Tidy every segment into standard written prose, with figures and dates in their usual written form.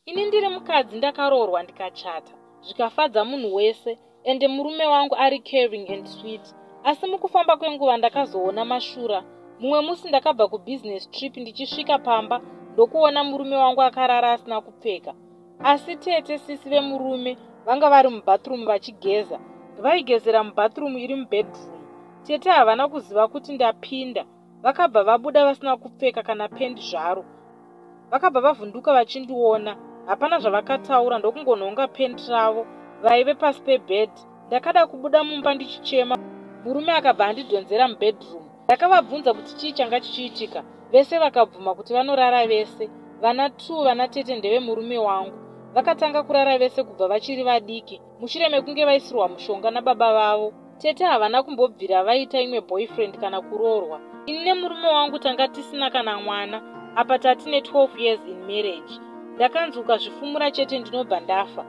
Ini ndiri mukadzi ndakaroorwa ndikachata zvikafadza munhu wese, ende murume wangu ari caring and sweet. Asi mukufamba kwenguva ndakazoona mashura. Mumwe musi ndakabva kubusiness trip, ndichisvika pamba ndokuona murume wangu akarara asina kupfeka. Asi tete, sisi vemurume, vanga vari mubathroom vachigeza. Vaigezera mubathroom iri mubedroom. Tete havana kuziva kuti ndapinda. Vakabva vabuda vasina kupfeka kana pendi zvaro. Vakabva vavhunduka vachindiona. Hapana zvavakataura, ndokungonhonga pendi ravo vaive pasi pebed. Ndakada kubuda mumba ndichichema, murume akabva andidhonzera mubedroom. Ndakavabvunza kuti chii changa chichiitika. Vese vakabvuma kuti vanorara vese. Vana 2 vana tete ndevemurume wangu. Vakatanga kurara vese kubva vachiri vadiki, mushure mekunge vaisirwa mushonga nababa vavo. Tete havana kumbobvira vaita imwe boyfriend kana kuroorwa. Ini nemurume wangu tanga tisina kana mwana, apa tatine 12 years in marriage. Ndakanzi ukazvifumura chete ndinobva ndafa.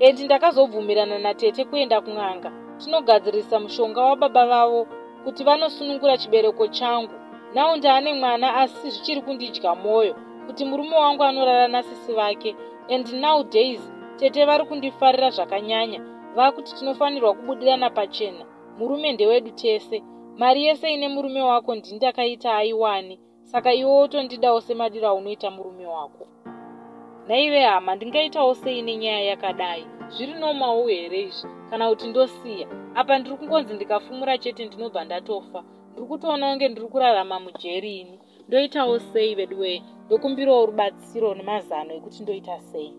And ndakazobvumirana natete kuenda kun'anga tinogadzirisa mushonga wababa vavo kuti vanosunungura chibereko changu. Now ndaane mwana, asi zvichiri kundidya mwoyo kuti murume wangu anorara nasisi vake. And nowadays tete vari kundifarira zvakanyanya. Vakuti tinofanirwa kubudirana pachena, murume ndewedu tese. Mari yese ine murume wako ndini ndakaita aiwani, saka iwe wotondidawo semadiro aunoita murume wako. Naive hama, ndingaitawo sei nenyaya yakadai? Zviri normal here izvi, kana kuti ndosiya? Apa ndiri kungonzi ndikafumura chete ndinobva ndatofa. Ndiri kutoona kunge ndiri kurarama mujeri ini. Ndoitawo sei veduwee? Ndokumbirawo rubatsiro nemazano ekuti ndoita sei.